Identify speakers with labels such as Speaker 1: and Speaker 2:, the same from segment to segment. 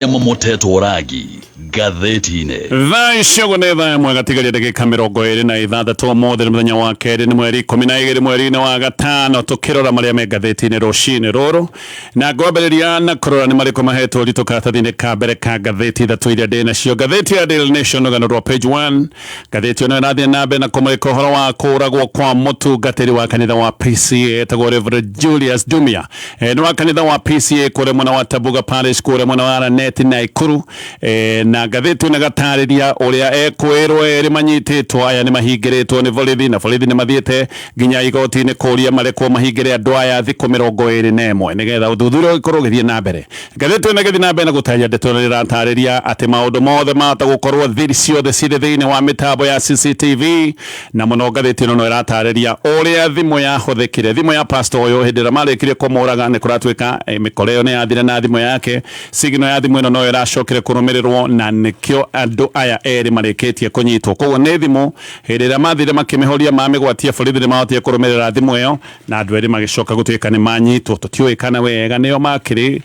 Speaker 1: Momotetwo rangi ngathĩti-inĩ.
Speaker 2: Thaa icio ũguo nĩ thaa ĩmwe gatigaria ndagĩka 26. Ũmũthĩ nĩ mũthenya wa kerĩ, nĩ mweri 12 mweri-inĩ wa gatano, tũkĩrora marĩa me ngathĩti-inĩ rũcinĩ rũrũ, na ngwambĩrĩria na kũrora nĩ marĩkũ mahetwo ũritũ karatathi-inĩ ka mbere ka ngathĩti ithatũ iria ndĩ nacio. Ngathĩti ya Daily Nation, rũgano rwa page 1, ngathĩti ĩno ĩrathiĩ na mbere na kũmũrĩka ũhoro wa kũragwo kwa mũtungatĩri wa kanitha wa PCA etagwo Reverend Julius Dumia. Nĩ wa kanitha wa PCA kũrĩa mwena wa Tabuga Parish, kũrĩa mwena wa Lanet, Naikuru. Na ngathĩti ĩno ĩgatarĩria ũrĩa ekwĩrwo erĩ manyitĩtwo aya nĩ mahingĩrĩtwo nĩ borithi, na borithi nĩ mathiĩte nginya igoti-inĩ kũria marekwo mahingĩre andũ aya thikũ 21 nĩgetha ũthuthuria ũgĩkorwo ũgĩthiĩ na mbere. Ngathĩti ĩno ĩgĩthiĩ na mbere na gũtarĩria ndeto ĩno, ĩratarĩria atĩ maũndũ mothe mahota gũkorwo thiri ciothe cirĩ thĩinĩ wa mĩtambo ya CCTV, na mũno ngathĩti ĩno no ĩratarĩria ũrĩa thimũ yahũthĩkire, thimũ ya pastor ũyũ, hĩndĩ ĩrĩa marĩkirie kũmũraga. Nĩ kũratuĩka mĩkora ĩyo nĩ yathire na thimũ yake. Signal ya thimũ ĩno no ĩracokire kũrũmĩrĩrwo, na nĩkĩo andũ aya erĩ marĩkĩtie kũnyitwo. Koguo nĩ thimũ, hĩndĩ ĩrĩa mathire makĩmĩhoria mamĩgwatia, borithi nĩ mahotire kũrũmĩrĩra thimũ ĩyo na andũ erĩ magĩcoka gũtuĩka nĩ manyitwo. Tũtiũĩ kana wega nĩo makĩrĩ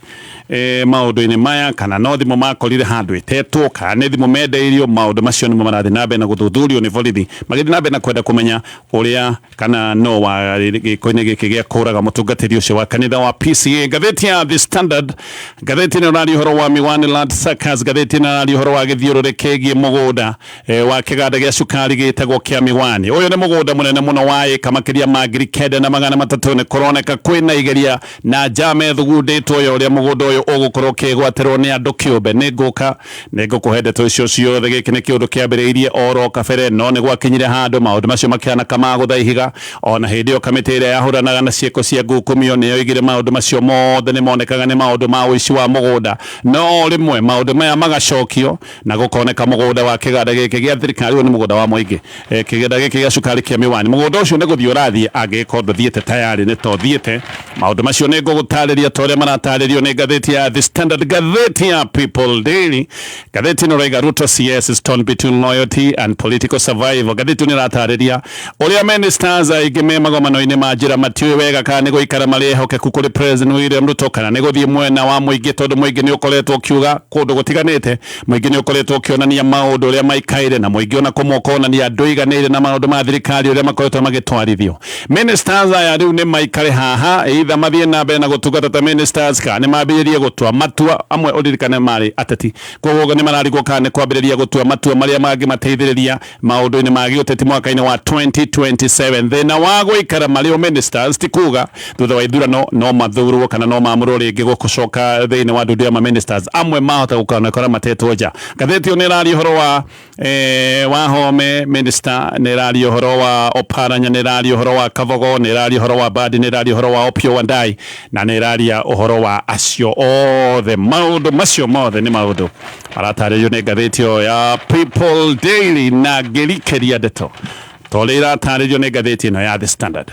Speaker 2: maũndũ-inĩ maya, kana no thimũ makorire handũ ĩtetwo, kana nĩ thimũ mendeirio. Maũndũ macio nĩmo marathiĩ na mbere na gũthuthurio nĩ borithi, magĩthiĩ na mbere na kwenda kũmenya ũrĩa kana no wa gĩko-inĩ gĩkĩ gĩa kũraga mũtungatĩri ũcio wa kanitha wa PCA. Ngathĩti ya The Standard, ngathĩti ĩno ĩraria ũhoro wa Miwani Land Suckers. Ngathĩti ĩno ĩraria ũhoro wa gĩthiũrũrĩ kĩgiĩ mũgũnda wa kĩganda gĩa cukari gĩtagwo kĩa Miwani. Ũyũ nĩ mũgũnda mũnene mũno wa ĩka makĩria ma 9300. Nĩ kũroneka kwĩna igeria na njama ĩthugundĩtwo ya ũrĩa mũgũnda ũyũ ũgũkorwo ũkĩgwatĩrwo nĩ andũ kĩũmbe. Nĩ ngũka nĩ ngũkũhe ndeto icio ciothe. Gĩkĩ nĩ kĩũndũ kĩambĩrĩirie oro kabere, no nĩ gwakinyire handũ maũndũ macio makĩhana kamagũtha ihiga. Ona hĩndĩ ĩyo kamĩtĩ ĩrĩa yahũranaga na ciĩko cia ngukumio nĩ yoigire maũndũ macio mothe nĩ monekaga nĩ maũndũ ma ũici wa mũgũnda. No o rĩmwe maũndũ maya magacokio na gũkoneka mũgũnda wa kĩganda gĩkĩ gĩa thirikari, ũyũ nĩ mũgũnda wa mũingĩ, kĩganda gĩkĩ gĩa cukari kĩa Miwani, mũgũnda ũcio nĩ gũthiĩ ũrathiĩ, angĩgĩkorwo ndũthiĩte tayarĩ nĩ ta ũthiĩte. Maũndũ macio nĩ ngũgũtarĩria ta ũrĩa maratarĩrio nĩ ngathĩti ya The Standard. Ngathĩti ya People Daily, ngathĩti ĩno ĩraiga Ruto CS is torn between loyalty and political survival. Ngathĩti ĩno ĩratarĩria ũrĩa ministers aingĩ me magomano-inĩ ma njĩra matiũĩ wega kana nĩ gũikara marĩ ehokeku kũrĩ President William Ruto kana nĩ gũthiĩ mwena wa mũingĩ, tondũ mũingĩ nĩ ũkoretwo ũkiuga kũndũ gũtiganĩte, mũingĩ nĩ ũkoretwo ũkĩonania maũndũ ũrĩa maikaire, na mũingĩ ona kũmwe ũkonania ndũiganĩire na maũndũ ma thirikari ũrĩa makoretwo magĩtwarithio. Ministers aya rĩu nĩ maikare haha, either mathiĩ na mbere na gũtungata ta ministers kana nĩ mambĩrĩrie gũtua matua amwe. Ũririkane marĩ ateti, koguo nĩ mararigwo kana nĩ kwambĩrĩria gũtua matua marĩa mangĩmateithĩrĩria maũndũ-inĩ ma gĩũteti mwaka-inĩ wa 2027. Thĩna wa gũikara marĩ o ministers ti kuga thutha wa ithurano no mathurwo kana no mamũrwo rĩngĩ gũcoka thĩinĩ wa ndundu ya ma ministers. Amwe mahota gũkonekora matetwo nja. Ngathĩti ĩyo nĩ ĩraria ũhoro wa Wahome minister, nĩ ĩraria ũhoro wa Oparanya, nĩ ĩraria ũhoro wa Kabogo, nĩ ĩraria ũhoro wa Mbadi, nĩ ĩraria ũhoro wa Opiyo Wandayi, na nĩ ĩraria ũhoro wa acio othe. Maũndũ macio mothe nĩ maũndũ maratarĩrio nĩ ngathĩti ĩyo ya People Daily, na ngĩrikĩria ndeto ta ũrĩa iratarĩrio nĩ ngathĩti ĩno ya The Standard.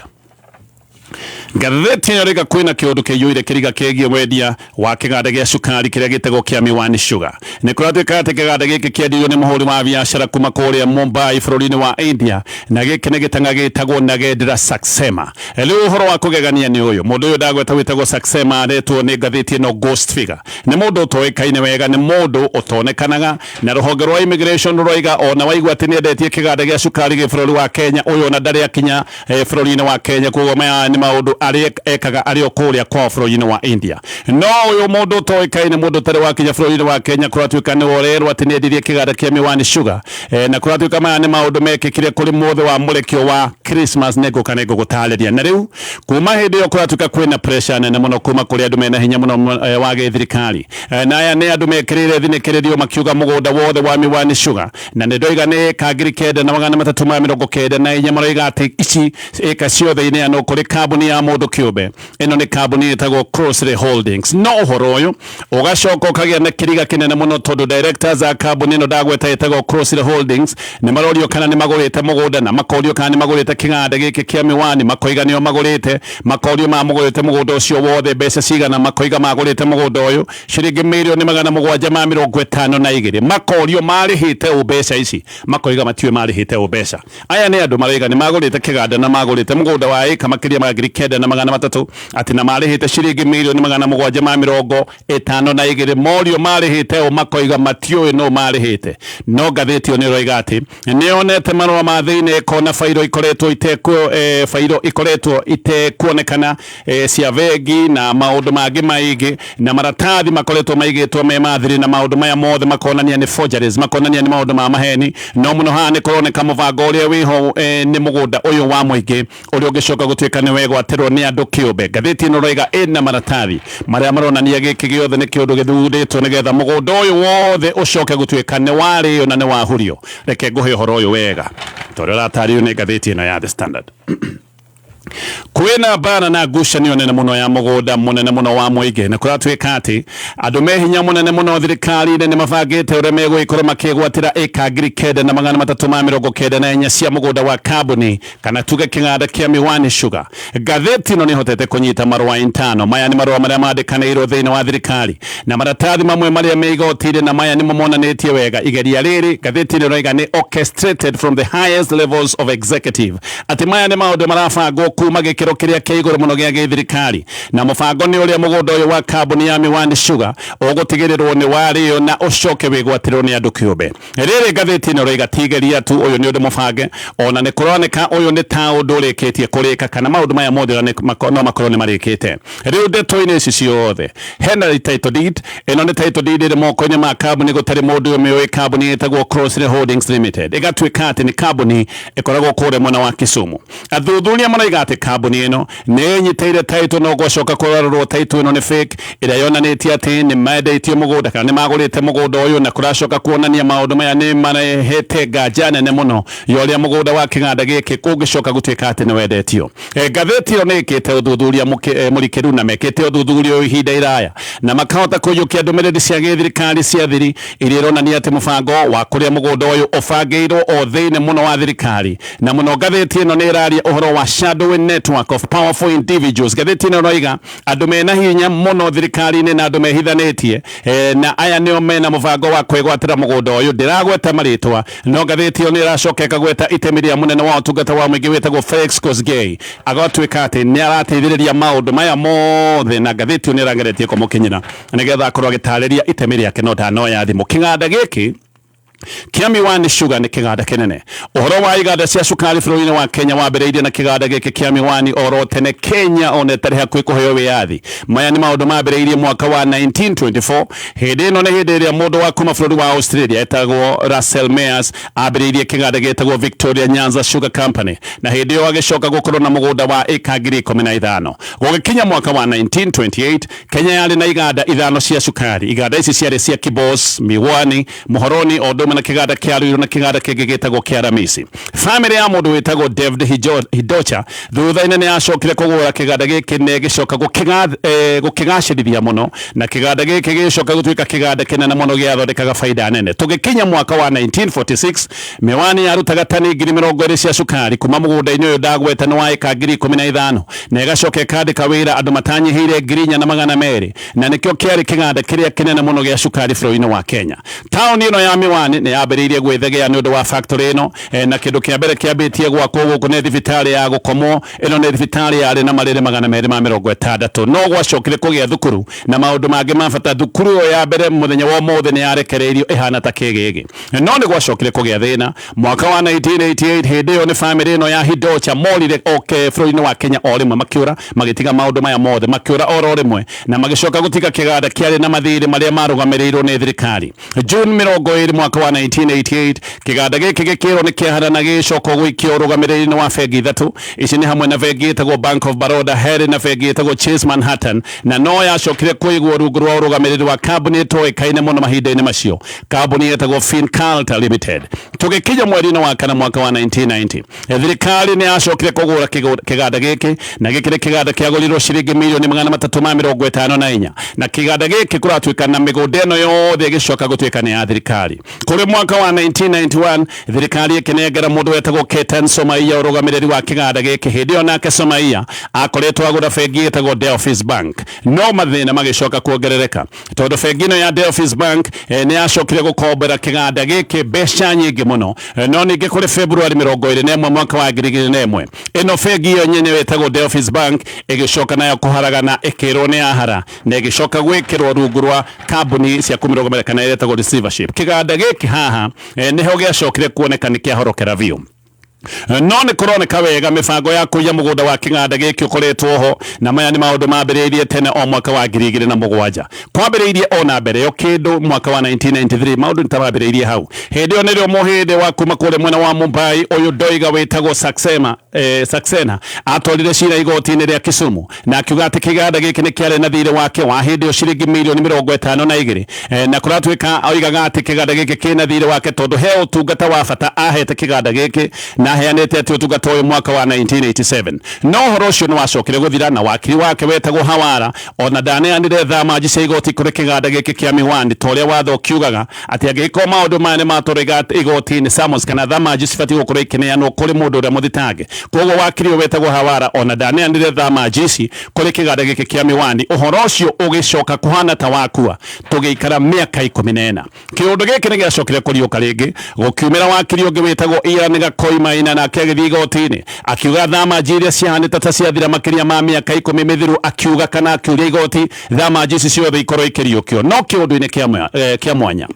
Speaker 2: Ngathĩti ĩyo rĩga kwĩna kĩũndũ kĩiyũire kĩriga kĩgiĩ wendia wa kĩganda gĩa cukari kĩrĩa gĩtagwo kĩa Miwani Sugar. Nĩ kũratuĩka atĩ kĩganda gĩkĩ kĩendirio nĩ mũhũri wa biacara kuma kũrĩa Mumbai bũrũri-inĩ wa India, na gĩkĩ nĩ gĩtang'a gĩtagwo Nagendra Saxena. Rĩu ũhoro wa kũgegania nĩ ũyũ, mũndũ ũyũ ndagweta wĩtagwo Saxena aretwo nĩ ngathĩti ĩno ghost figure. Nĩ mũndũ ũtoĩkaine wega, nĩ mũndũ ũtonekanaga, na rũhonge rwa immigration rũroiga ona waigua atĩ nĩendetie kĩganda gĩa cukari gĩ bũrũri wa Kenya, ũyũ ona ndarĩ akinya bũrũri-inĩ wa Kenya. Koguo maya nĩ maũndũ arĩa ekaga arĩ o kũrĩa kwao bũrũri-inĩ wa India. No ũyũ mũndũ ũtoĩkaine, mũndũ ũtarĩ wakinya bũrũri-inĩ wa Kenya, kũratuĩka nĩwe ũrerwo atĩ nĩendirie kĩganda kĩa Miwani Sugar. Na kũratuĩka maya nĩ maũndũ mekĩkire kũrĩ mũthĩ wa mũrekio wa Christmas. Nĩ ngũka nĩ ngũgũtarĩria. Na rĩu kuma hĩndĩ ĩyo kũratuĩka kwĩna pressure nene mũno kuma kũrĩ andũ mena hinya mũno wa gĩthirikari. Na aya nĩ andũ mekĩrĩire thinĩkĩrĩrio makiuga mũgũnda wothe wa Miwani Sugar, na nĩ ndoiga nĩ ĩka 9394, maroiga atĩ ici ĩka ciothe ineanwo kũrĩ kambuni ya mũndũ kĩũmbe. Ĩno nĩ kambuni ĩtagwo Crossley Holdings. No ũhoro ũyũ ũgacoka ũkagĩa na kĩriga kĩnene mũno, tondũ directors a kambuni ĩno ndagweta ĩtagwo Crossley Holdings nĩ marorio kana nĩ magũrĩte mũgũnda, na makorio kana nĩ magũrĩte kĩganda gĩkĩ kĩa Miwani, makoiga nĩo magũrĩte. Makorio mamũgũrĩte mũgũnda ũcio wothe mbeca cigana, makoiga magũrĩte mũgũnda ũyũ ciringi mirioni 752. Makorio marĩhĩte ũ mbeca ici, makoiga matiũĩ marĩhĩte ũ mbeca. Aya nĩ andũ maroiga nĩ magũrĩte kĩganda na magũrĩte mũgũnda wa ĩka makĩria ma ngiri kenda na na magana matatũ, atĩ na marĩhĩte ciringi mirioni magana mũgwanja ma mĩrongo ĩtano na igĩrĩ. Morio marĩhĩte o makoiga matiũĩ no marĩhĩte, no ngathĩti ĩyo nĩ ĩroiga atĩ nĩ yonete marũa ma thĩinĩ, ĩkona bairo ikoretwo itekuo, bairo ikoretwo itekuonekana, cia bengi na maũndũ mangĩ maingĩ, na maratathi makoretwo maigĩtwo me mathiri, na maũndũ maya mothe makonania nĩ forgeries, makonania nĩ maũndũ ma maheni. No mũno haha nĩ kũroneka mũbango ũrĩa wĩho, nĩ mũgũnda ũyũ wa mũingĩ ũrĩa ũngĩcoka gũtuĩka nĩ wegwatĩrwo nĩ andũ kĩũmbe. Ngathĩti ĩno ĩroiga ĩna maratathi marĩa maronania gĩkĩ gĩothe nĩ kĩũndũ gĩthugundĩtwo nĩgetha mũgũnda ũyũ wothe ũcoke gũtuĩka nĩ warĩo na nĩ wahurio. Reke ngũhe ũhoro ũyũ wega tondũ ũratarĩrio nĩ ngathĩti ĩno ya The Standard. Kwĩna mbara na ngucanio nene mũno ya mũgũnda mũnene mũno wa mũingĩ, na kũratuĩka atĩ andũ me hinya mũnene mũno thirikari-inĩ nĩ mabangĩte ũrĩa megũgĩkorwo makĩgwatĩra ĩka 9394 cia mũgũnda wa kambuni, kana tuge kĩganda kĩa Miwani Sugar. Ngathĩti ĩno nĩ ĩhotete kũnyita marũa intano. Maya nĩ marũa marĩa mandĩkanĩirwo thĩinĩ wa thirikari na maratathi mamwe marĩa me igoti-inĩ, na maya nĩmo monanĩtie wega igeria rĩrĩ. Ngathĩti ĩno ĩroiga nĩ orchestrated from the highest levels of executive, atĩ maya nĩ maũndũ marabangwo kuma gĩkĩro kĩrĩa kĩa igũrũ mũno gĩa gĩthirikari, na mũbango nĩ ũrĩa mũgũnda ũyũ wa kambuni ya Miwani Sugar ũgũtigĩrĩrwo nĩ warĩo na ũcoke wĩgwatĩrwo nĩ andũ kĩũmbe. Rĩrĩ ngathĩti ĩno ĩroiga ti igeria tu, ũyũ nĩ ũndũ mũbange, ona nĩ kũroneka ũyũ nĩ ta ũndũ ũrĩkĩtie kũrĩka, kana maũndũ maya mothe no makorwo nĩ marĩkĩte. Rĩu ndeto-inĩ ici ciothe hena title deed. Ĩno nĩ title deed ĩrĩ moko-inĩ ma kambuni gũtarĩ mũndũ ũmĩũĩ, kambuni ĩtagwo Crossrail Holdings Limited. Ĩgatuĩka atĩ nĩ kambuni ĩkoragwo kũrĩa mwena wa Kisumu. Athuthuria maraiga atĩ kambuni ĩno nĩ ĩnyitĩire title, no gwacoka kũrorwo title ĩno nĩ fake, ĩrĩa yonanĩtie atĩ nĩ mendetio mũgũnda kana nĩ magũrĩte mũgũnda ũyũ, na kũracoka kuonania maũndũ maya nĩ marehete nganja nene mũno ya ũrĩa mũgũnda wa kĩganda gĩkĩ kũngĩcoka gũtuĩka atĩ nĩ wendetio. Ngathĩti ĩyo nĩ ĩkĩte ũthuthuria mũrikĩru, na mekĩte ũthuthuria ũyũ ihinda iraya, na makahota kũiyũkia ndũmĩrĩri cia gĩthirikari cia thiri iria ironania atĩ mũbango wa kũrĩa mũgũnda ũyũ ũbangĩirwo o thĩinĩ mũno wa thirikari. Na mũno ngathĩti ĩno nĩ ĩraria ũhoro wa shadowy network of powerful individuals. Ngathĩti ĩno ĩroiga andũ mena hinya mũno thirikari-inĩ na andũ mehithanĩtie, na aya nĩo mena mũbango wa kwĩgwatĩra mũgũnda ũyũ. Ndĩragweta marĩtwa, no ngathĩti ĩyo nĩ ĩracoka ĩkagweta itemi rĩa mũnene wa ũtungata wa mũingĩ wĩtagwo Felix Kosgei, agatuĩka atĩ nĩ arateithĩrĩria maũndũ maya mothe, na ngathĩti ĩyo nĩ ĩrageretie kũmũkinyĩra nĩgetha akorwo agĩtarĩria itemi rĩake, no ndanoya thimũ. Kĩganda gĩkĩ kĩa Miwani Sugar nĩ kĩganda kĩnene. Ũhoro wa iganda cia cukari bũrũri-inĩ wa Kenya wambĩrĩirie na kĩganda gĩkĩ kĩa Miwani oro tene Kenya ona ĩtarĩ hakuhĩ kũheo wĩyathi. Maya nĩ maũndũ mambĩrĩirie mwaka wa 1924. Hĩndĩ ĩno nĩ hĩndĩ ĩrĩa mũndũ wa kuma bũrũri wa Australia etagwo Russell Mears ambĩrĩirie kĩganda gĩtagwo Victoria Nyanza Sugar Company, na hĩndĩ ĩyo agĩcoka gũkorwo na mũgũnda wa ĩka 15,000. Gũgĩkinya mwaka wa 1928, Kenya yarĩ na iganda ithano cia cukari. Iganda ici ciarĩ cia Kibos, Miwani, Muhoroni, o ũndũ ũmwe na kĩganda kĩa Ruiru na kĩganda kĩngĩ gĩtagwo kĩa Ramisi. Famĩlĩ ya mũndũ wĩtagwo David Hidocha thutha-inĩ nĩ yacokire kũgũra kĩganda gĩkĩ na ĩgĩcoka gũkĩgacĩrithia mũno, na kĩganda gĩkĩ gĩgĩcoka gũtuĩka kĩganda kĩnene mũno gĩathondekaga baida nene. Tũgĩkinya mwaka wa 1946, Miwani yarutaga tani 20,000 cia cukari kuma mũgũnda-inĩ ũyũ ndagweta nĩ wa ĩka 15,000, na ĩgacoka ĩkandĩka wĩra andũ matanyihĩire 4,200, na nĩkĩo kĩarĩ kĩganda kĩrĩa kĩnene mũno gĩa cukari bũrũri-inĩ wa Kenya. Taũni ĩno ya Miwani nĩ yambĩrĩirie gwĩthegea nĩ ũndũ wa factory ĩno, na kĩndũ kĩa mbere kĩambĩtie gwakwo gũkũ nĩ thibitarĩ ya gũkomwo. Ĩno nĩ thibitarĩ yarĩ na marĩrĩ 260, no gwacokire kũgĩa thukuru na maũndũ mangĩ ma bata. Thukuru ĩyo ya mbere mũthenya wa ũmũthĩ nĩ yarekereirio ĩhana ta kĩgĩgĩ, no nĩ gwacokire kũgĩa thĩna mwaka wa 1988. Hĩndĩ ĩyo nĩ famĩlĩ ĩno ya Hidocha morire oke bũrũri-inĩ wa Kenya o rĩmwe, makĩũra, magĩtiga maũndũ maya mothe, makĩũra oro rĩmwe, na magĩcoka gũtiga kĩganda kĩarĩ na mathirĩ marĩa marũgamĩrĩirwo nĩ thirikari. June 20 mwaka wa 1988, kĩganda gĩkĩ gĩkĩrwo nĩ kĩahara na gĩgĩcoka gũikio ũrũgamĩrĩri-inĩ wa bengi ithatũ. Ici nĩ hamwe na bengi ĩtagwo Bank of Baroda, herĩ na bengi ĩtagwo Chase Manhattan, na no yacokire kũigwo rungu rwa ũrũgamĩrĩri wa kambuni ĩtoĩkaine mũno mahinda-inĩ macio, kambuni ĩtagwo Fincult Limited. Tũgĩkinya mweri-inĩ wa kana mwaka wa 1990, thirikari nĩ yacokire kũgũra kĩganda gĩkĩ, na gĩkĩ nĩ kĩganda kĩagũrirwo ciringi mirioni 354, na kĩganda gĩkĩ kũratuĩka na mĩgũnda ĩno yothe ĩgĩcoka gũtuĩka nĩ ya thirikari. Kũrĩ Kũrĩ mwaka wa 1991 thirikari ĩkĩnengera mũndũ wetagwo Ketan Somaia ũrũgamĩrĩri wa kĩganda gĩkĩ. Hĩndĩ ĩyo nake Somaia akoretwo agũra bengi ĩtagwo Delphis Bank, no mathĩna magĩcoka kuongerereka tondũ bengi ĩno ya Delphis Bank nĩ yacokire gũkombera kĩganda gĩkĩ mbeca nyingĩ mũno. No ningĩ kũrĩ February 21 mwaka wa 2001 ĩno bengi ĩyo nyenyewe ĩtagwo Delphis Bank ĩgĩcoka nayo kũharagana, ĩkĩrwo nĩ yahara na ĩgĩcoka gwĩkĩrwo rungu rwa kambuni cia kũmĩrũgamĩrĩra kana ĩrĩa ĩtagwo receivership. Kĩganda gĩkĩ haha nĩho gĩacokire kuoneka nĩ kĩahorokera biũ. No nĩ kũroneka wega mĩbango ya kũiya mũgũnda wa kĩganda gĩkĩ ũkoretwo ho, na maya nĩ maũndũ mambĩrĩirie tene o mwaka wa 2007, kwambĩrĩirie ona mbere yo kĩndũ mwaka wa 1993. Maũndũ nĩ ta mambĩrĩirie hau. Hĩndĩ ĩyo nĩrĩo mũhĩndĩ wa kuma kũrĩa mwena wa Mumbai ũyũ ndoiga wĩtagwo Saxena, Saxena atwarire cira igoti-inĩ rĩa Kisumu na akiuga atĩ kĩganda gĩkĩ nĩ kĩarĩ na thirĩ wake wa hĩndĩ ĩyo ciringi mirioni 52, na kũratuĩka oigaga atĩ kĩganda gĩkĩ kĩna thirĩ wake tondũ he ũtungata wa bata ahete kĩganda gĩkĩ na aheanĩte atĩ ũtungata ũyũ mwaka wa 1987. No ũhoro ũcio nĩ wacokire gũthira na wakiri wake wetagwo Hawara ona ndaneanire thamaji cia igoti kũrĩ kĩganda gĩkĩ kĩa Miwani ta ũrĩa watho ũkiugaga atĩ angĩgĩkorwo maũndũ maya nĩ matwarwo igoti-inĩ, summons kana thamaji cibatiĩ gũkorwo ikĩneanwo kũrĩ mũndũ ũrĩa mũthitange. Koguo wakiri ũyũ wetagwo Hawara ona ndaneanire thamaji ici kũrĩ kĩganda gĩkĩ kĩa Miwani. Ũhoro ũcio ũgĩcoka kũhana ta wakua tũgĩikara mĩaka 14. Kĩũndũ gĩkĩ nĩ gĩacokire kũriũka rĩngĩ gũkiumĩra wakiri ũngĩ wĩtagwo Ian Gakoi Maina, nake agĩthiĩ igoti-inĩ akiuga thamaji iria ciahanĩte ta ciathira makĩria ma mĩaka 10 mĩthiru, akiuga kana akiuria igoti thamaji ici ciothe ikorwo ikĩriũkio. No kĩũndũ-inĩ kĩa mwanya,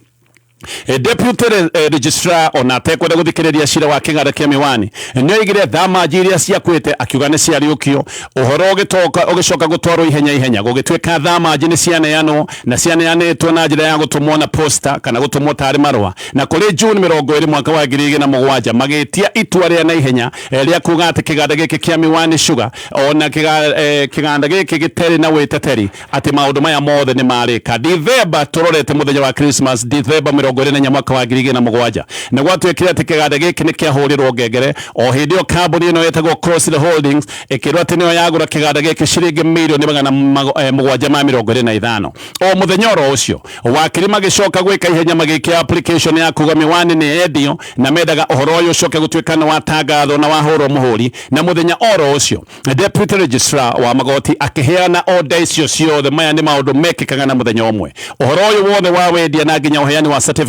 Speaker 2: Deputy Registrar ona atekwenda gũthikĩrĩria cira wa kĩganda kĩa Miwani nĩ oigire thamaji iria ciakuĩte akiuga nĩ ciariũkio. Ũhoro ũgĩcoka gũtwarwo ihenya ihenya gũgĩtuĩka thamaji nĩ cianeanwo na cianeanĩtwo na njĩra ya gũtũmwo na posta kana gũtũmwo tarĩ marũa. Na kũrĩ June 20 mwaka wa 2007 magĩtia itua rĩa naihenya rĩa kuga atĩ kĩganda gĩkĩ kĩa Miwani Sugar ona kĩganda gĩkĩ gĩtarĩ na wĩteteri atĩ maũndũ maya mothe nĩ marĩka. Dithemba tũrorete mũthenya wa Christmas, Dithemba 24 mwaka wa 2007 na gwatuĩkire atĩ kĩganda gĩkĩ nĩ kĩahũrĩrwo ngengere. O hĩndĩ ĩyo kambuni ĩno ĩtagwo Cross Holdings ĩkĩrwo atĩ nĩyo yagũra kĩganda gĩkĩ ciringi mirioni 725. O mũthenya oro ũcio wakiri magĩcoka gwĩka ihenya magĩkia application ya kuga Miwani nĩ yendio na mendaga ũhoro ũyũ ũcoke gũtuĩka nĩ watangathwo na wahũrwo mũhũri. Na mũthenya oro ũcio Deputy Registrar wa magoti akĩheana order icio ciothe. Maya nĩ maũndũ mekĩkaga na mũthenya ũmwe. Ũhoro ũyũ wothe wa wendia na nginya ũheani wa certificate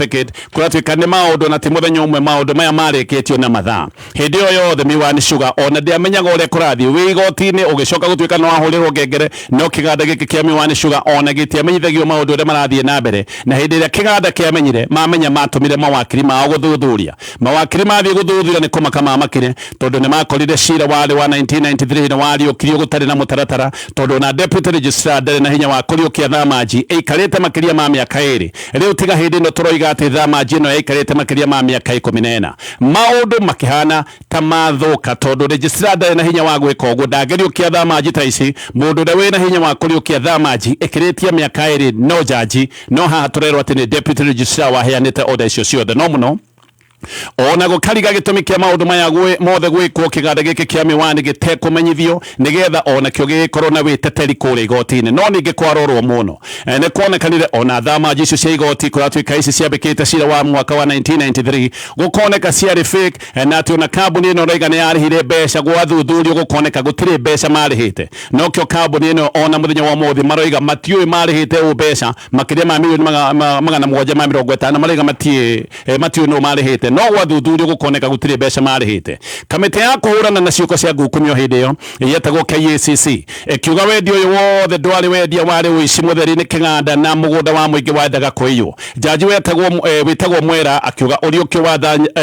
Speaker 2: kũratuĩka nĩ maũndũ na ti mũthenya ũmwe, maũndũ maya marĩkĩtio na mathaa. Hĩndĩ ĩyo yothe Miwani Sugar ona ndĩamenyaga ũrĩa kũrathiĩ wĩ igoti-inĩ, ũgĩcoka gũtuĩka nĩ wahũrĩrwo ngengere. No kĩganda gĩkĩ kĩa Miwani Sugar ona gĩtiamenyithagio maũndũ ũrĩa marathiĩ na mbere. Na hĩndĩ ĩrĩa kĩganda kĩamenyire, mamenya matũmire mawakiri mao gũthuthuria. Mawakiri mathiĩ gũthuthuria nĩ kũmaka mamakire tondũ nĩ makorire cira warĩ wa 1993 nĩ wariũkirio gũtarĩ na mũtaratara, tondũ ona Deputy Registrar ndarĩ na hinya wa kũriũkia thamaji ĩikarĩte makĩria ma mĩaka 2. Rĩu tiga hĩndĩ ĩno tũroiga atĩ thamaji ĩno yaikarĩte makĩria ma mĩaka 14. Maũndũ makĩhana ta mathũka tondũ registrar ndarĩ na hinya wa gwĩka ũguo, ndangĩriũkia thamaji ta ici. Mũndũ ũrĩa wĩna hinya wa kũriũkia thamaji ĩkĩrĩtie mĩaka 2 no jaji, no haha tũrerwo atĩ nĩ Deputy Registrar waheanĩte order icio ciothe. No mũno ona gũkariga gĩtũmi kĩa maũndũ maya mothe gwĩkwo kĩganda gĩkĩ kĩa Miwani gĩtekũmenyithio nĩgetha onakĩo gĩgĩkorwo na wĩteteri kũrĩa igoti-inĩ. No ningĩ kwarorwo mũno, nĩ kuonekanire ona thamaji icio cia igoti kũratuĩka ici ciambĩkĩte cira wa mwaka wa 1993 gũkoneka ciarĩ fake, na atĩ ona kambuni ĩno raiga nĩ yarĩhire mbeca, gwathuthurio gũkoneka gũtirĩ mbeca marĩhĩte. Nokĩo kambuni ĩno ona mũthenya wa ũmũthĩ maroiga matiũĩ marĩhĩte ũ mbeca makĩria ma mirioni 750, maraiga matiũĩ nũ marĩhĩte, no gwathuthurio gũkoneka gũtirĩ mbeca marĩhĩte. Kamĩtĩ ya kũhũrana na ciũko cia ngukumio hĩndĩ ĩyo yetagwo KACC ĩkiuga wendia ũyũ wothe ndwarĩ wendia, warĩ ũici mũtheri nĩ kĩganda na mũgũnda wa mũingĩ wendaga kũiywo. Jaji wĩtagwo Mwera akiuga ũriũkio wa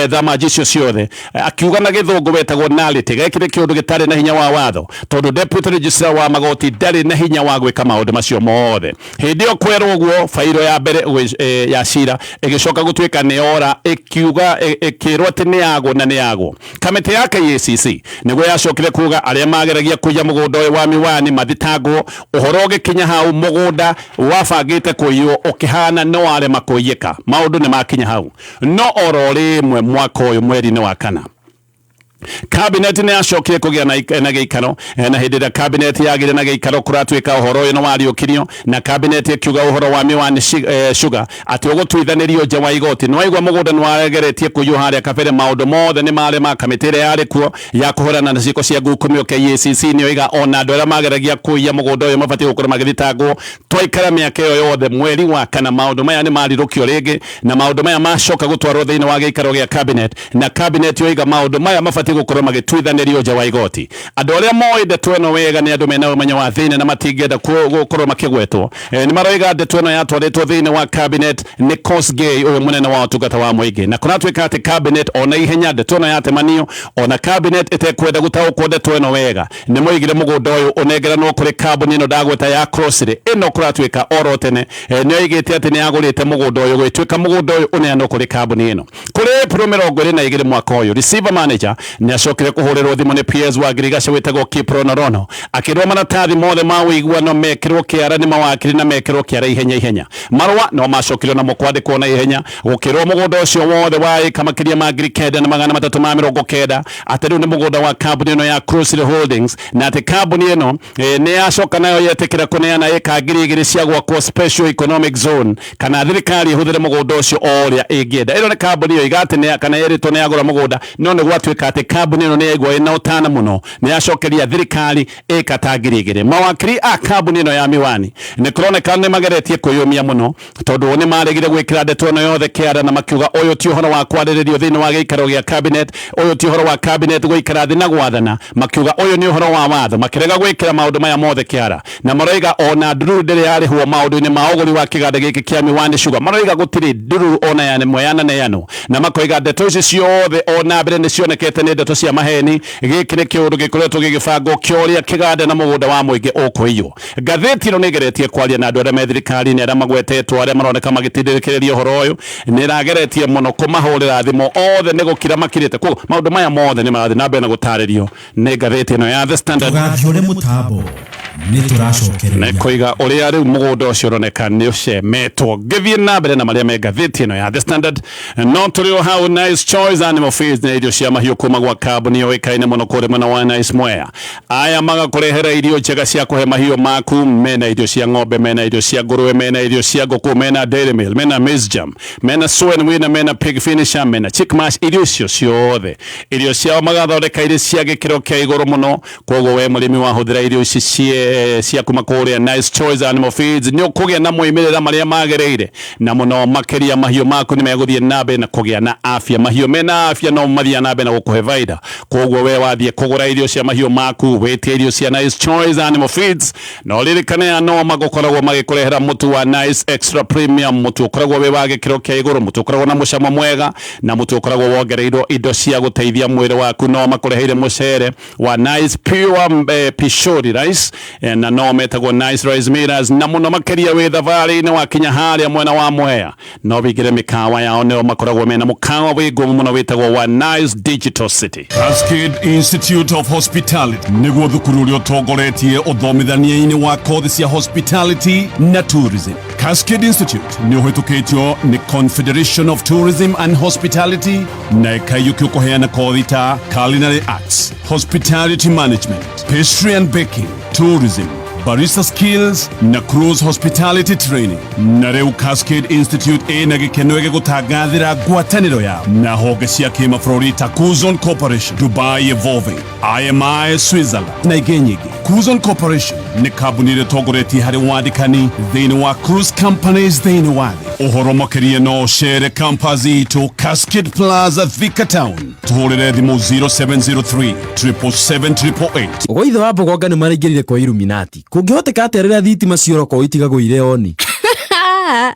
Speaker 2: thamaji icio ciothe, akiuga na gĩthũngũ wetagwo nullity, gĩkĩ nĩ kĩũndũ gĩtarĩ na hinya wa watho tondũ Deputy Registrar wa magoti ndarĩ na hinya wa gwĩka maũndũ macio mothe. Hĩndĩ ĩyo kwerwo ũguo, bairo ya mbere ya cira ĩgĩcoka gũtuĩka nĩ yora, ĩkiuga ĩkĩrwo atĩ nĩ yagwo na nĩ yagwo. Kamĩtĩ ya KACC nĩguo yacokire kuga arĩa mageragia kũiya mũgũnda ũyũ wa Miwani mathitangwo. Ũhoro ũgĩkinya hau mũgũnda wabangĩte kũiywo ũkĩhana nĩ warema kũiyĩka. Maũndũ nĩ makinya hau. No oro rĩmwe mwaka ũyũ mweri-inĩ wa kana, Cabinet nĩ yacokire kũgĩa na gĩikaro, na hĩndĩ ĩrĩa cabinet yagĩire na gĩikaro kũratuĩka ũhoro ũyũ nĩ wariũkirio, na cabinet ĩkiuga ũhoro wa Miwani Sugar atĩ ũgũtuithanĩrio nja wa igoti. Nĩ waigua mũgũnda nĩ wageretie kũiywo harĩa kabere, maũndũ mothe nĩ marĩ ma kamĩtĩ ĩrĩa yarĩ kuo ya kũhũrana na ciĩko cia ngukumio KACC nĩ oiga ona andũ arĩa mageragia kũiya mũgũnda ũyũ mabatiĩ gũkorwo magĩthitangwo. Twaikara mĩaka ĩyo yothe, mweri wa kana maũndũ maya nĩ marirũkio rĩngĩ, na maũndũ maya macoka gũtwarwo thĩinĩ wa gĩikaro gĩa cabinet, na cabinet yoiga maũndũ maya mabatiĩ gũkorwo magĩtuithanĩrio nja wa igoti. Andũ arĩa moĩ ndeto ĩno wega nĩ andũ mena ũmenyo wa thĩinĩ na matingĩenda gũkorwo makĩgwetwo. Nĩ maroiga ndeto ĩno yatwarĩtwo thĩinĩ wa cabinet nĩ Kosgei ũyũ mũnene wa ũtungata wa mũingĩ, na kũratuĩka atĩ cabinet ona ihenya ndeto ĩno yatemanio, ona cabinet ĩtekwenda gũtaũkwo ndeto ĩno wega, nĩ moigire mũgũnda ũyũ ũnengeranwo kũrĩ kambuni ĩno ndagweta ya Crossrey. Ĩno kũratuĩka oro tene nĩ oigĩte atĩ nĩ yagũrĩte mũgũnda ũyũ, gwĩtuĩka mũgũnda ũyũ ũneanwo kũrĩ kambuni ĩno. Kũrĩ April 22 mwaka ũyũ, receiver manager nĩ acokire kũhũrĩrwo thimũ nĩ PS wa Ngirigaca wĩtagwo Kiprono Rono, akĩrwo maratathi mothe ma ũiguano mekĩrwo kĩara nĩ mawakiri na mekĩrwo kĩara ihenya ihenya. Marũa no macokirio namo kwandĩkwo na ihenya, gũkĩrwo mũgũnda ũcio wothe wa ĩka makĩria ma 9,390 atĩ rĩu nĩ mũgũnda wa kambuni ĩno ya Crossrey Holdings, na atĩ kambuni ĩno nĩ yacoka nayo yetĩkĩra kũneana ĩka 2,000 cia gwakwo special economic zone, kana thirikari ĩhũthĩre mũgũnda ũcio o ũrĩa ĩngĩenda. Ĩno nĩ kambuni ĩyo iga atĩ kana yerĩtwo nĩ yagũra mũgũnda, no nĩ gwatuĩka atĩ kambuni ĩno nĩ yaigua ĩna ũtana mũno, nĩ yacokeria thirikari ĩka ta 2,000. Mawakiri a kambuni ĩno ya Miwani nĩ kũroneka nĩ mageretie kwĩyũmia mũno, tondũ nĩ maregire gwĩkĩra ndeto ĩno yothe kĩara, na makiuga ũyũ ti ũhoro wa kwarĩrĩrio thĩinĩ wa gĩikaro gĩa cabinet, ũyũ ti ũhoro wa cabinet gũikara thĩ na gwathana, makiuga ũyũ nĩ ũhoro wa watho, makĩrega gwĩkĩra maũndũ maya mothe kĩara, na maroiga ona ndururu ndĩrĩ yarĩhwo maũndũ-inĩ ma ũgũri wa kĩganda gĩkĩ kĩa Miwani Sugar. Maroiga gũtirĩ ndururu ona ya ĩmwe yananeanwo, na makoiga ndeto ici ciothe ona mbere nĩ cionekete nĩ ndeto cia maheni. Gĩkĩ nĩ kĩũndũ gĩkoretwo gĩgĩbangwo kĩa ũrĩa kĩganda na mũgũnda wa mũingĩ ũkũiywo. Ngathĩti ĩno nĩ ĩgeretie kwaria na andũ arĩa me thirikari-inĩ, arĩa magwetetwo, arĩa maroneka magĩtindĩrĩkĩrĩria ũhoro ũyũ, nĩ ĩrageretie mũno kũmahũrĩra thimũ, othe nĩ gũkira makirĩte. Koguo maũndũ maya mothe nĩ marathiĩ na mbere na gũtarĩrio nĩ ngathĩti ĩno ya The Standard.
Speaker 3: Tũgathiũre mũtambo nĩ tũracokereria
Speaker 2: nĩ kũiga ũrĩa rĩu mũgũnda ũcio ũroneka nĩ ũcemetwo. Ngĩthiĩ na mbere na marĩa me ngathĩti ĩno ya The Standard, no tũrĩ o hau Nice Choice Animal Feeds na irio cia mahiũ kuma gwa kambuni yũĩkaine mũno kũrĩa mwena wa Nice Mwea. Aya magakũrehera irio njega cia kũhe mahiũ maku, mena irio cia ng'ombe, mena irio cia ngũrũwe, mena irio cia ngũkũ, mena dairy meal, mena maize jam, mena soy and winner, mena pig finisher, mena chick mash, irio icio ciothe irio ciao magathondeka irĩ cia gĩkĩro kĩa igũrũ mũno. Koguo we mũrĩmi wahũthĩra irio ici cia kuma kũrĩa Nice Choice Animal Feeds nĩ ũkũgĩa na moimĩrĩra marĩa magĩrĩire, na mũno makĩria mahiũ maku nĩ megũthiĩ na mbere na kũgĩa na afya. Mahiũ mena afya no mathiaga na mbere na gũkũhe baida. Koguo we wathiĩ kũgũra irio cia mahiũ maku, wĩtie irio cia Nice Choice Animal Feeds, na ũririkane no magũkoragwo magĩkũrehera mũtu wa Nice Extra Premium, mũtu ũkoragwo wĩ wa gĩkĩro kĩa igũrũ, mũtu ũkoragwo na mũcamo mwega, na mũtu ũkoragwo wongereirwo indo cia gũteithia mwĩrĩ waku. No makũreheire mũcere wa Nice Pure Pishori Rice, na no metagwo Nice Rice Millers, na mũno makĩria wĩ thabarĩ-inĩ wakinya harĩa mwena wa Mwea no wĩingĩre mĩkawa yao, nĩo makoragwo mena mũkawa wĩ ngumo mũno wĩtagwo wa Nice Digital City.
Speaker 4: Cascade Institute of Hospitality nĩguo thukuru ũrĩa ũtongoretie ũthomithania-inĩ wa kothi cia hospitality na tourism. Cascade Institute nĩ ũhĩtũkĩtio nĩ Confederation of Tourism and Hospitality na ĩkaiyũkio kũheana kothi ta culinary arts, hospitality management, pastry and baking, tourism, barista skills na cruise hospitality training. Na rĩu Cascade Institute ĩna gĩkeno gĩgũtangathĩra ngwatanĩro yao na honge cia kĩmabũrũri ta Kuzon Corporation, Dubai Evolving, IMI Switzerland na ingĩ nyingĩ. Kuzon Corporation nĩ kambuni ĩrĩa ĩtongoretie harĩ wandĩkani thĩinĩ wa cruise companies thĩinĩ wa thĩ. Ũhoro makĩria no ũcere campus itũ Cascade Plaza, Thika Town. Tũhũrĩre thimũ 0703 777 888.
Speaker 5: Gwaithe wa Mbogonga nĩ maraingĩrire kwa Illuminati. Kũngĩhoteka atĩa rĩrĩa thitima ciora itigagwo irĩ oni?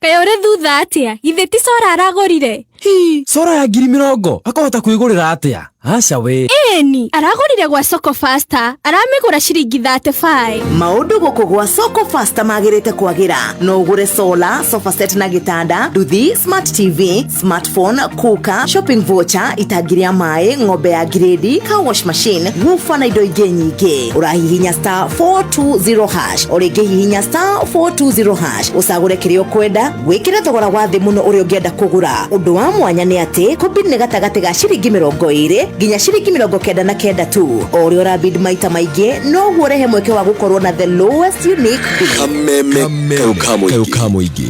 Speaker 6: Kaĩ ũrĩ thutha atĩa? Githĩ ti solar aragũrire?
Speaker 5: Hi, solar ya 20,000 akahota kwĩgũrĩra atĩa? Aca we.
Speaker 6: Ĩni, aragũrire gwa Soko Faster, aramĩgũra ciringi 35.
Speaker 7: Maũndũ gũkũ gwa Soko Faster magĩrĩte kwagĩra. No ũgũre solar, sofa set na gĩtanda, nduthi, smart TV, smartphone, cooker, shopping voucher, itangi rĩa maĩ, ng'ombe ya grade, car wash machine, woofer na indo ingĩ nyingĩ. Ũrahihinya star 420 hash, o rĩngĩ hihinya star 420 hash, ũcagũre kĩrĩa ũkwenda, wĩkĩre thogora wa thĩ mũno ũrĩa ũngĩenda kũgũra. Ũndũ wa Wa mwanya nĩ atĩ kũbid nĩ gatagatĩ ga ciringi 20 nginya ciringi 99 tu. O ũrĩa ũrabid maita maingĩ noguo ũrehe mweke wa gũkorwo na the lowest unique bid.
Speaker 8: Kameme kayũ ka mũingĩ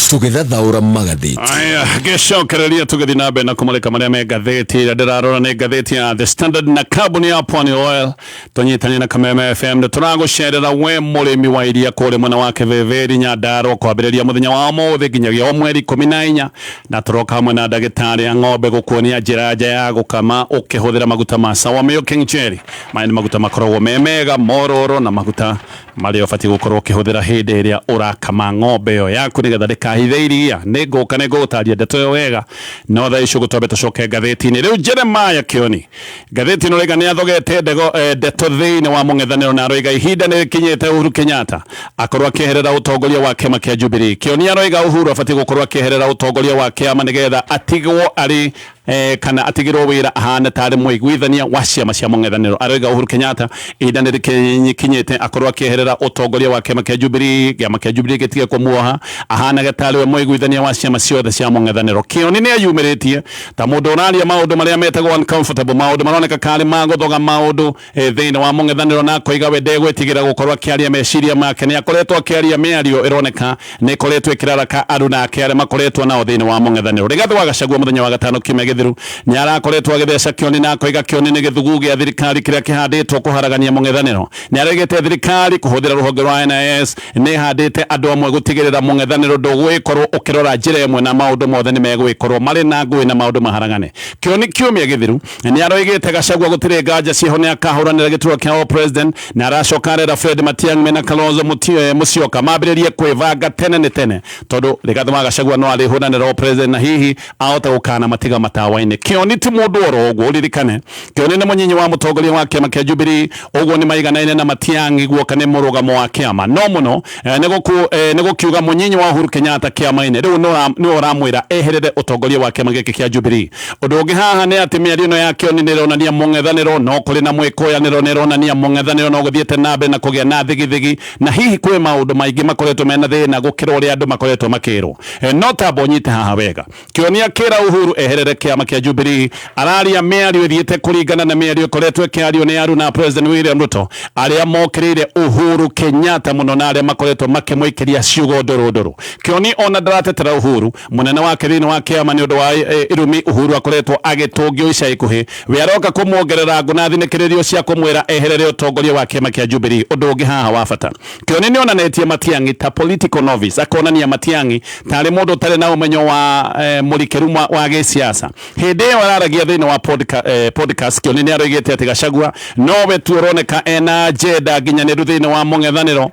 Speaker 8: tũgĩthathaũra magathĩti.
Speaker 2: Aya, ngĩcokereria tũgĩthiĩ na mbere na kũmũrĩka marĩa me ngathĩti ĩrĩa ndĩrarora nĩ ngathĩti ya The Standard na kambuni ya Pwani Oil tũnyitanie na Kameme FM nĩ tũragũcerera we mũrĩmi wa iria kũrĩa mwena wa Kĩvĩvĩri Nyandarua kwambĩrĩria mũthenya wa ũmũthĩ nginyagia o mweri 14 na tũroka hamwe na ndagĩtarĩ a ng'ombe gũkuonia njĩra nja ya gũkama ũkĩhũthĩra maguta ma Sawa Milking Jelly. Maya nĩ maguta makoragwo me mega mororo na maguta marĩa ũbatiĩ gũkorwo ũkĩhũthĩra hĩndĩ ĩrĩa ũrakama ng'ombe ĩyo yaku nĩgetha ndĩkahithe iria. Nĩ ngũka nĩ ngũgũtaria ndeto ĩyo wega, no thaa ici ũguo twambe tũcoke ngathĩti-inĩ. Rĩu Jeremiah Kĩoni ngathĩti ĩno rĩga nĩ athogete ndeto thĩinĩ wa mũng'ethanĩro na aroiga ihinda nĩ rĩkinyĩte Uhuru Kenyatta akorwo akĩeherera ũtongoria wa kĩama kĩa Jubilee. Kĩoni aroiga Uhuru abatiĩ gũkorwo akĩeherera ũtongoria wa kĩama nĩgetha atigwo arĩ kana atigĩrwo wĩra ahane tarĩ mũiguithania wa ciama cia mũng'ethanĩro. Aroiga Uhuru Kenyatta ihinda nĩ rĩkinyĩte akorwo akĩeherera ũtongoria wa kĩama kĩa Jubilee, kĩama kĩa Jubilee gĩtige kũmuoha ahanage tarĩ we mũiguithania wa ciama ciothe cia mũng'ethanĩro. Kĩoni nĩ eyumĩrĩtie ta mũndũ ũraria maũndũ marĩa metagwo uncomfortable, maũndũ maroneka karĩ ma gũthoga maũndũ thĩinĩ wa mũng'ethanĩro, na akoiga we ndegwĩtigĩra gũkorwo akĩaria meciria make. Nĩ akoretwo akĩaria mĩario ĩroneka nĩ ĩkoretwo ĩkĩraraka andũ nake arĩa makoretwo nao thĩinĩ wa mũng'ethanĩro. Rigathĩ wa Gachagua mũthenya wa gatano kiumia gĩthiru nĩ arakoretwo agĩtheca Kĩoni na akoiga Kĩoni nĩ gĩthugu gĩa thirikari kĩrĩa kĩhandĩtwo kũharagania mũng'ethanĩro. Nĩ aregete thirikari kũhũthĩra rũhonge rwa NIS nĩ ĩhandĩte andũ amwe gũtigĩrĩra mũng'ethanĩro ndũgwĩkorwo ũkĩrora njĩra ĩmwe na maũndũ mothe nĩ megwĩkorwo marĩ na ngũĩ na maũndũ maharagane. Kĩoni kiumia gĩthiru nĩ aroigĩte Gachagua gũtirĩ nganja ciĩho nĩ akahũranĩra gĩturwa kĩa president, na aracoka arera Fred Matiang'i mena Kalonzo Musyoka mambĩrĩrie kwĩbanga tene nĩ tene tondũ Rigathĩ wa Gachagua no arĩhũranĩra president na hihi ahota gũkana matiga matawa-inĩ. Kĩoni ti mũndũ oro ũguo, ũririkane Kĩoni nĩ mũnyinyi wa mũtongoria wa kĩama kĩa Jubilee, ũguo nĩ maiganaine na Matiang'i guoka nĩ mũrũgamo wa kĩama no mũno nĩ gũkiuga mũnyinyi wa Uhuru Kenyatta kĩama-inĩ rĩu nĩ ũramwĩra eherere ũtongoria wa kĩama gĩkĩ kĩa Jubilee. Ũndũ ũngĩ haha nĩ atĩ mĩario ĩno ya Kĩoni nĩ ĩronania mũng'ethanĩro no kũrĩ na mwĩkũyanĩro, nĩ ĩronania mũng'ethanĩro no gũthiĩte na mbere na kũgĩa na thigithigi, na hihi kwĩ maũndũ maingĩ makoretwo mena thĩna gũkĩra ũrĩa andũ makoretwo makĩrwo. No tamba ũnyite haha wega, Kĩoni akĩra Uhuru eherere kĩama kĩa Jubilee araria mĩario ĩthiĩte kũringana na mĩario ĩkoretwo ĩkĩario nĩ aru na President William Ruto arĩa mokĩrĩire Uhuru Kenyatta mũno na arĩa makoretwo makĩmũikĩria ciugo ndũrũ ndũrũ. Kĩoni ona ndaratetera Uhuru mũnene wake thĩinĩ wa kĩama nĩ ũndũ wa irumi Uhuru akoretwo agĩtũngio ica ikuhĩ, we aroka kũmuongerera ngũ na thinĩkĩrĩrio cia kũmwĩra eherere ũtongoria wa kĩama kĩa Jubilee. Ũndũ ũngĩ haha wa bata, Kĩoni nĩ onanĩtie Matiang'i ta political novice, akonania Matiang'i tarĩ mũndũ ũtarĩ na ũmenyo wa mũrikĩru wa gĩsiasa. Hĩndĩ ĩyo araragia thĩinĩ wa podcast, Kĩoni nĩ aroigĩte atĩ Gachagua nowe tu ũroneka ena agenda nginyanĩru thĩinĩ wa mũng'ethanĩro,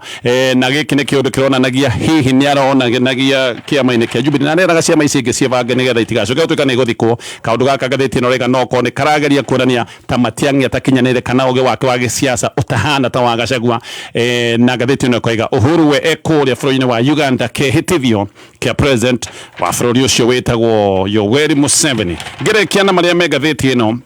Speaker 2: na gĩkĩ nĩ kĩũndũ kĩronanagia hihi nĩ aronanagia kĩama-inĩ kĩa Jubilee na areraga ciama ici ingĩ ciĩbange nĩgetha itigacoke gũtuĩka nĩ igũthikwo. Kaũndũ gaka ngathĩti ĩno rĩga no korwo nĩ karageria kuonania ta Matiang'i atakinyanĩire kana ũgĩ wake wa gĩsiasa ũtahana ta wa Gachagua. Na ngathĩti ĩno ĩkoiga Uhuru we ekũrĩa bũrũri-inĩ wa Uganda kĩhĩtithio kĩa president wa bũrũri ũcio wĩtagwo Yoweri Museveni. Ngĩrĩkia na marĩa me ngathĩti ĩno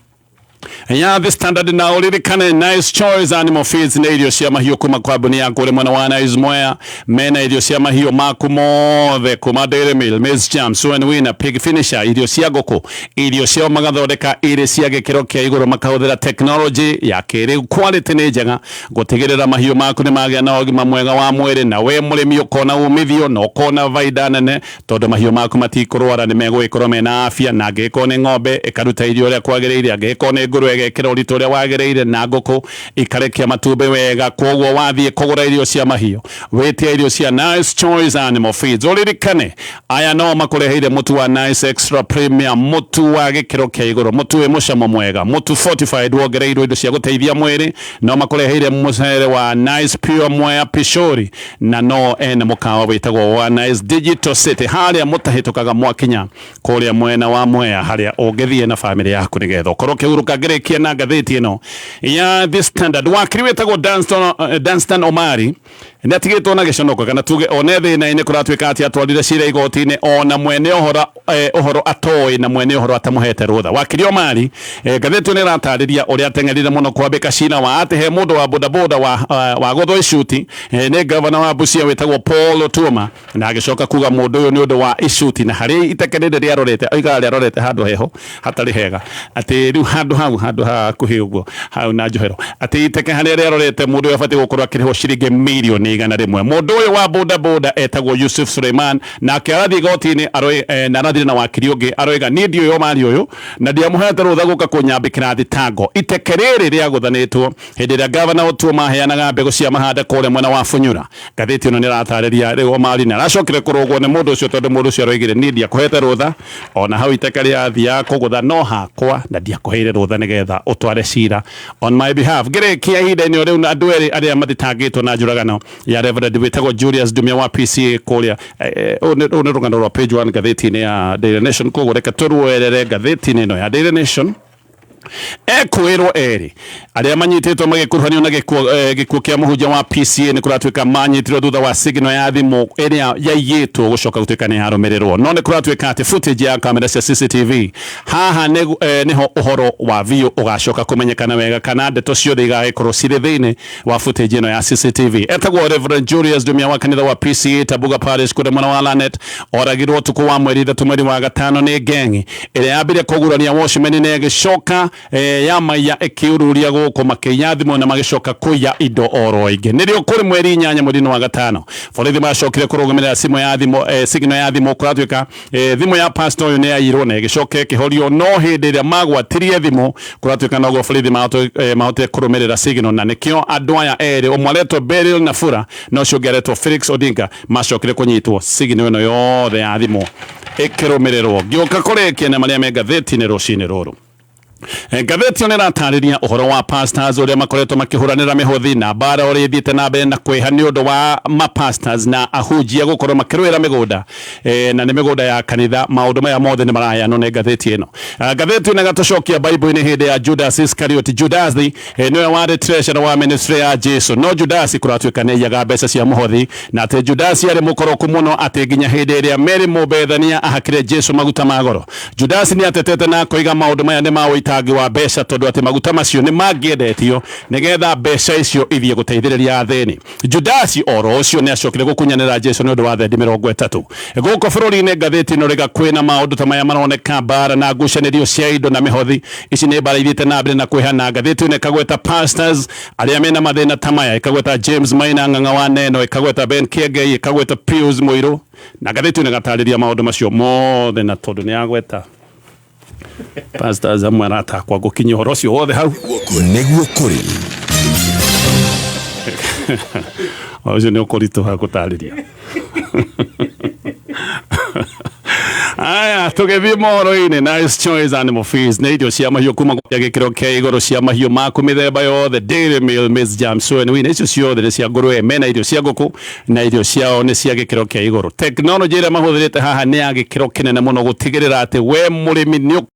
Speaker 2: ya The Standard, na ũririkane Nice Choice Animal Feeds nĩ irio cia mahiũ kuma kambuni ya kũrĩ mwena wa Nice Mwea, mena irio cia mahiũ maku mothe kuma Dairy Mill, Maize Jam, Swan Winner, Pig Finisher, irio cia ngũkũ, irio ciao magathondeka irĩ cia gĩkĩro kĩa igũrũ makahũthĩra technology ya kĩrĩu, quality nĩ njega gũtigĩrĩra mahiũ maku nĩ magĩa na ũgima mwega wa mwĩrĩ, na we mũrĩmi ũkona umithio na ũkona baida nene tondũ mahiũ maku matikũrwara, nĩ megũgĩkorwo mena afya, na angĩgĩkorwo nĩ ng'ombe ĩkaruta irio ũrĩa kwagĩrĩire, angĩgĩkorwo nĩ ngũrwe ĩgekĩra ũritũ ũrĩa wagĩrĩire, na ngũkũ ikarekia matumbĩ wega. Koguo wathiĩ kũgũra irio cia mahiũ wĩtie irio cia Nice Choice Animal Feeds. Ũririkane aya no makũreheire mũtu wa Nice Extra Premium, mũtu wa gĩkĩro kĩa igũrũ, mũtu wĩ mũcamo mwega, mũtu fortified wongereirwo indo cia gũteithia mwĩrĩ. No makũreheire mũcere wa Nice Pure Mwea Pishori, na no ene mũkawa wĩtagwo wa Nice Digital City harĩa mũtahĩtũkaga mwakinya kũrĩa mwena wa Mwea, harĩa ũngĩthiĩ na famĩlĩ yaku nĩgetha ũkorwo ũkĩhurũka. Ngĩrĩkia na ngathĩti ĩno ya The Standard, wakiri wĩtagwo Danstan Omari Nĩ atigĩtwo na gĩconoko kana tuge one thĩna-inĩ. Kũratuĩka atĩ atwarire cira igoti-inĩ ona mwene ũhoro ũhoro atoĩ na mwene ũhoro atamũhete rũtha. Wakiri Omari, ngathĩti ĩyo nĩ ĩratarĩria ũrĩa ateng'erire mũno kwambĩka cira wa atĩ he mũndũ wa bodaboda wa wagũthwo icuti nĩ gavana wa Busia wĩtagwo Paul Otuoma, na agĩcoka kuga mũndũ ũyũ nĩ ũndũ wa icuti na harĩa iteke rĩrĩ rĩarorete, oigaga rĩarorete handũ heho hatarĩ hega, atĩ rĩu handũ hau, handũ hakuhĩ ũguo hau na njohero, atĩ iteke harĩa rĩarorete, mũndũ ũyũ abatiĩ gũkorwo akĩrĩhwo ciringi mirioni 100. Mũndũ ũyũ wa bodaboda etagwo Yusuf Suleiman, nake arathiĩ igoti-inĩ na arathire na wakiri ũngĩ, aroiga niĩ ndiũĩ Omari ũyũ na ndiamũhete rũtha gũka kũnyambĩkĩra thitango. Iteke rĩrĩ rĩagũthanĩtwo hĩndĩ ĩrĩa gavana Otuoma aheanaga mbegũ cia mahanda kũrĩa mwena wa Funyura. Ngathĩti ĩno nĩ ĩratarĩria rĩu Omari nĩ aracokire kũrũgwo nĩ mũndũ ũcio, tondũ mũndũ ũcio aroigire niĩ ndiakũhete rũtha, ona hau iteke rĩathiaga kũgũtha no hakwa, na ndiakũheire rũtha nĩgetha ũtware cira on my behalf. Ngĩrĩkia ihinda-inĩ o rĩu, andũ erĩ arĩa mathitangĩtwo na njũragano ya Reverend wĩtagwo Julius Ndumia wa PCA kũrĩa, ũyũ nĩ rũgano rwa page 1 ngathĩti-inĩ ya Daily Nation, koguo reke tũruoerere ngathĩti-inĩ ĩno ya Daily Nation. Ekwĩrwo erĩ arĩa manyitĩtwo magĩkuruhanio na gĩkuũ kĩa mũhunjia wa PCA nĩ kũratuĩka manyitirwo thutha wa signal ya thimũ ĩrĩa yaiyĩtwo gũcoka gũtuĩka nĩ yarũmĩrĩrwo. No nĩ kũratuĩka atĩ footage ya kamera cia CCTV haha nĩho ũhoro wa biũ ũgacoka kũmenyekana wega, kana ndeto ciothe igagĩkorwo cirĩ thĩinĩ wa footage ĩno ya CCTV. Etagwo Reverend Julius Ndumia wa kanitha wa PCA Tabuga Parish kũrĩa mwena wa Lanet. Oragirwo ũtukũ wa mweri 3 mweri wa gatano nĩ ngengi ĩrĩa yambire kũgurania watchman na ĩgĩcoka yamaiya ĩkĩururia gũkũ, makĩiya thimũ na magĩcoka kũiya indo oro ingĩ. Nĩrĩo kũrĩ mweri 8 mweri-inĩ wa gatano borithi macokire kũrũgamĩrĩra simũ ya thimũ, signal ya thimũ. Kũratuĩka thimũ ya pastor ũyũ nĩ yaiyirwo na ĩgĩcoka ĩkĩhorio, no hĩndĩ ĩrĩa magwatirie thimũ, kũratuĩka noguo borithi mahotire kũrũmĩrĩra signal, na nĩkĩo andũ aya erĩ, ũmwe aretwo Beryl Nafura na ũcio ũngĩ aretwo Felix Odinga, macokire kũnyitwo signal ĩno yothe ya thimũ ĩkĩrũmĩrĩrwo. Ngĩũka kũrĩkia na marĩa me ngathĩti-inĩ rũcinĩ rũrũ. Ngathĩti ĩyo nĩ ĩratarĩria ũhoro wa pastors ũrĩa makoretwo makĩhũranĩra mĩhothi na mbara ũrĩa ĩthiĩte na mbere na kwĩha nĩ ũndũ wa mapastors na ahunjia gũkorwo makĩrũĩra mĩgũnda, na nĩ mĩgũnda ya kanitha. Maũndũ maya mothe nĩ maraheanwo nĩ ngathĩti ĩno. Ngathĩti ĩno ĩgatũcokia Bible-inĩ hĩndĩ ya Judas Iscariot. Judas nĩwe warĩ treasurer wa ministry ya Jesu, no Judas kũratuĩka nĩ aiyaga mbeca cia mũhothi, na atĩ Judas arĩ mũkoroku mũno atĩ nginya hĩndĩ ĩrĩa Mary Mũbethania ahakire Jesu maguta ma goro, Judas nĩ atetete na akoiga maũndũ maya nĩ ma ũitangi wa mbeca, tondũ atĩ maguta macio nĩ mangĩendetio nĩgetha mbeca icio ithiĩ gũteithĩrĩria athĩni. Judas oro ũcio nĩ acokire gũkunyanĩra Jesu nĩ ũndũ wa thendi 30. Gũkũ bũrũri-inĩ, ngathĩti ĩno rĩga kwĩna maũndũ ta maya maroneka, mbara na ngucanĩrio cia indo na mĩhothi. Ici nĩ mbara ithiĩte na mbere na kwĩhana. Ngathĩti ĩno ĩkagweta pastors arĩa mena mathĩna ta maya, ĩkagweta James Maina Ng'ang'a wa Neno, ĩkagweta Ben Kiengei, ĩkagweta Pius Mũirũ, na ngathĩti ĩno ĩgatarĩria maũndũ macio mothe. Na tondũ nĩ yagweta pastors amwe aratakwa, ngũkinyia ũhoro ũcio wothe hau.
Speaker 8: Nĩguo kũrĩ.
Speaker 2: Ũcio nĩ ũkũritũha gũtarĩria. Aya, tũgĩthiĩ mohoro-inĩ. Nice Choice Animal Feeds nĩ irio cia mahiũ kuma gĩa gĩkĩro kĩa igũrũ cia mahiũ maku mĩthemba yothe: dairy meal, maize germ, soy and wheat. Icio ciothe nĩ cia ngũrwe. Mena irio cia ngũkũ na irio ciao nĩ cia gĩkĩro kĩa igũrũ. Tekinoronjĩ ĩrĩa mahũthĩrĩte haha nĩ ya gĩkĩro kĩnene mũno gũtigĩrĩra atĩ we mũrĩmi nĩ